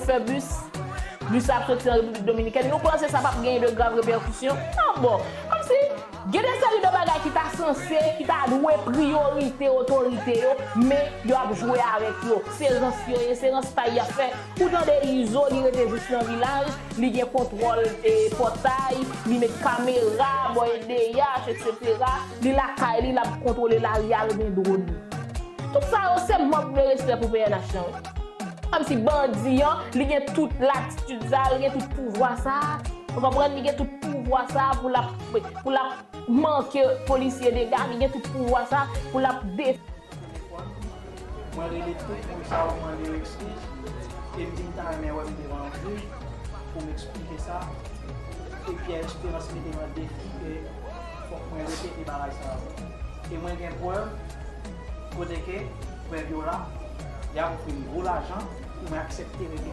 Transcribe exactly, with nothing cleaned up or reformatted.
Fè bis, bis la ap soti an Repiblik Dominikèn. Nou panse sa p ap genyen de grav repèkisyon? Non, bon. Kòmsi gen de seri de bagay ki ta sanse, ki ta dwe priyorite otorite yo, men yo ap jwe avèk yo. Se rans yo ye, se rans pay y ap fè. Ou tande Izo, li rete jis nan vilaj, li gen kontwòl e pòtay, li met kamera, bò edeyach, etsetera. Li lakay li, l ap kontwole lari a, l gen dwòn. Tout sa yo se mank de respè pou P N H lan, wi. Kòmsi bandi an, li gen tout latitid sa, li gen tout pouvwa sa. Ou konprann, li gen tout pouvwa sa pou l ap, pou l ap manke polisye dega, li gen tout pouvwa sa pou l ap de. Mwen rele tout moun sa yo, mande yo ekskiz, e m di m ta renmen wè m devan yon jij pou m eksplike sa. E Pierre Espérance mete m an defi ke fòk mwen repete bagay sa yo. E mwen gen prèv kote ke prèv yo la, y ap ofri m gwo lajan pou mwen aksepte repete.